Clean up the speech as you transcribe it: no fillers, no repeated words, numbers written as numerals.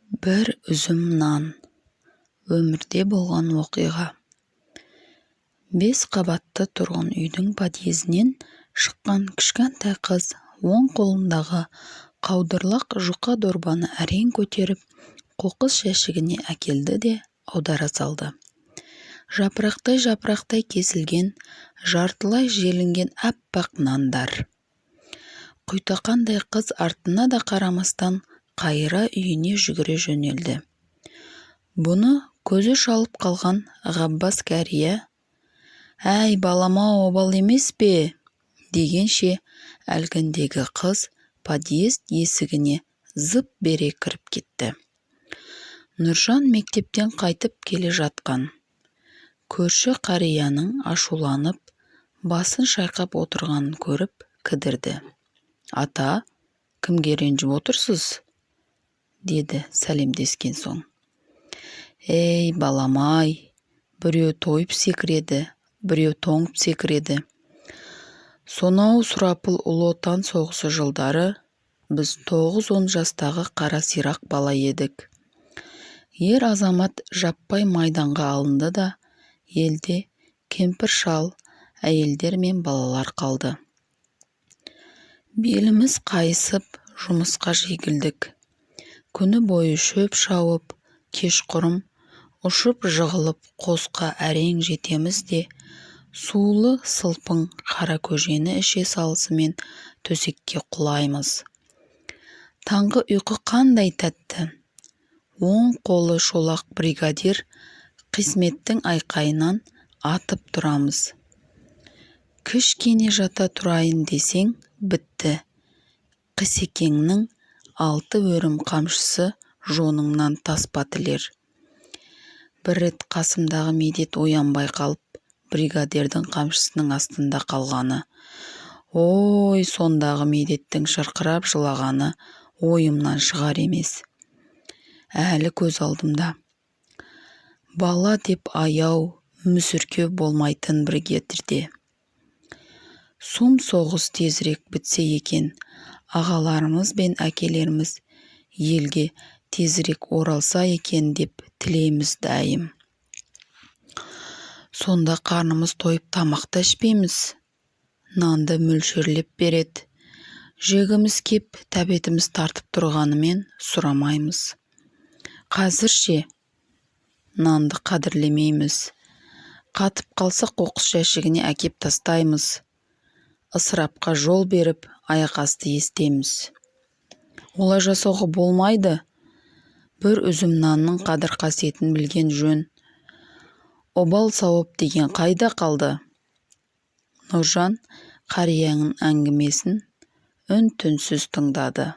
Бір үзім нан. Өмірде болған оқиға. 5 қабатты тұрғын үйдің подъезінен шыққан кішкентай қыз оң қолындағы қаудырлақ жұқа дорбаны әрең көтеріп, қоқыс жәшігіне әкелді де аудара салды. Жапырақтай-жапырақтай кесілген, жартылай желінген аппақ нандар. Құйтақандай қыз артына да қарамастан қайыра үйіне жүгіре жөнелді. Бұны көзі шалып қалған Ғаббас кәрия: «Әй, балам-ау, обал емес пе?» дегенше, әлгіндегі қыз подъезд есігіне зып бере кіріп кетті. Нұржан мектептен қайтып келе жатқан. Көрші қарияның ашуланып, басын шайқап отырғанын көріп кідірді. «Ата, кімге ренжіп отырсыз?» деді сәлемдескен соң. «Ей, балам-ай, біреу тойып секіреді, біреу тоңып секіреді. Сонау сұрапыл Ұлы Отан соғысы жылдары біз 9-10 жастағы қара сирақ бала едік. Ер азамат жаппай майданға алынды да, елде кемпір-шал, әйелдер мен балалар қалды. Беліміз қайысып, жұмысқа жегілдік. Күні бойы шөп шауып, кешқұрым ұшып жығылып қосқа әрең жетеміз де, сулы сылпың қара көжені іше салысымен төсекке құлаймыз. Таңғы ұйқы қандай тәтті! Оң қолы шолақ бригадир Қисметтің айқайынан атып тұрамыз. Кішкене жата тұрайын десең, бітті. Қисекеңнің 6 өрім қамшысы жоныңнан таспа тілер. Бір рет қасымдағы Медет оянбай қалып, бригадирдің қамшысының астында қалғаны. Ой, сондағы Медеттің шырқырап жылағаны ойымнан шығар емес. Әлі көз алдымда. Бала деп аяу, мүсіркеу болмайтын бригадирде. Сұм соғыс тезірек бітсе екен, ағаларымыз бен әкелеріміз елге тезірек оралса екен деп тілейміз дайым. Сонда қарнымыз тойып тамақ та ішпейміз. Нанды мөлшерлеп береді. Жегіміз кеп, тәбетіміз тартып тұрғанымен сұрамаймыз. Қазір ше, нанды қадірлемейміз. Қатып қалса қоқыс жәшігіне әкеп тастаймыз. Ысырапқа жол беріп, аяқ асты естеміз. Олай жасауға болмайды. Бір үзім нанның қадір-қасиетін білген жөн. Обал сауап деген қайда қалды?» Нұржан қарияның әңгімесін үн-түнсіз тыңдады.